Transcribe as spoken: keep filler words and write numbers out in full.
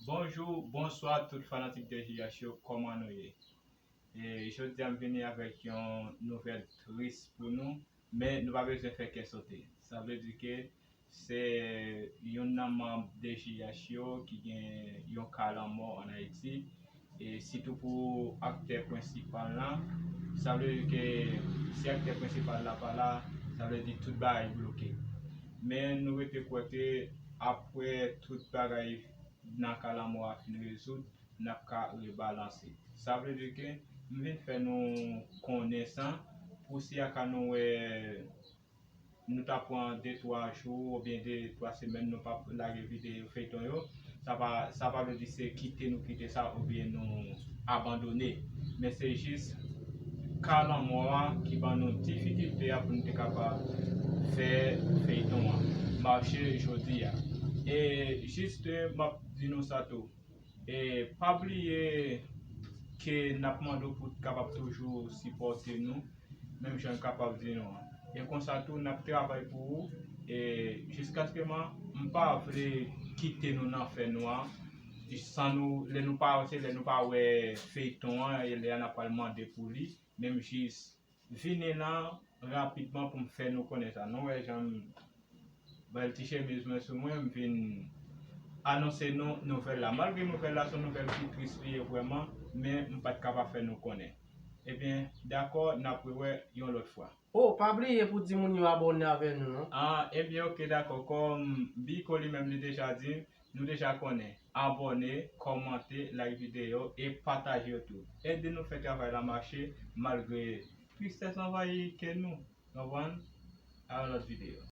Bonjou, bonswa tout fanatik de J H yo, kòman nou ye? E, jodi a m vini avèk yon nouvèl tris pou nou, men nou pa bezwen fè kè sote. Sa vle di ke se youn nan manm de J H yo ki gen yon ka lanmò ann Ayiti, e sitou pou aktè prensipal la, sa vle di ke si aktè prensipal la pa la, sa vle di tout bagay bloke. Men nou rete kwè ke apre tout bagay nan ka lanmò a fin rezoud, n ap ka rebalanse. Sa vle di ke m vin fè nou konnen sa, pou si a ka nou wè nou ta pran de twa jou oubyen de twa semèn nou p ap lage videyo feyton yo, sa pa, sa pa vle di se kite nou kite sa oubyen nou abandone. Men se jis ka lanmò a ki ban nou difikilte a pou nou te kapab fè feyton an mache jodi a. E jis, e, m ap di nou sa tou. E pa bliye ke n ap mande w pou w kapab toujou sipòte nou, menm jan n kapab di nou an. E konsa tou, n ap travay pou ou, e jiskaske m pa vle kite nou nan fè nwa, san nou, lè nou pa, se lè nou pa wè feyton an, e lè a n ap pral mande pou li, menm jis vini la rapidman pou m fè nou konnen sa. Nou wè jan m bay ti chemiz mwen sou mwen, m vin anonse nou nouvèl la. Malgre nouvèl la se yon nouvèl ki tris li ye vrèman, men m pa t ka pa fè nou konnen. Ebyen, dakò, n ap rewè yon lòt fwa. Oh, pa bliye pou di moun yo abòne avè nou, non? Ah, ebyen, oke, dakò. Kòm Biko li menm li deja di, nou deja konnen. Abòne, kòmante, like videyo e pataje yo tou. Ede nou fè travay la mache malgre tristès anvayi kè nou. Konprann? A yon lòt videyo.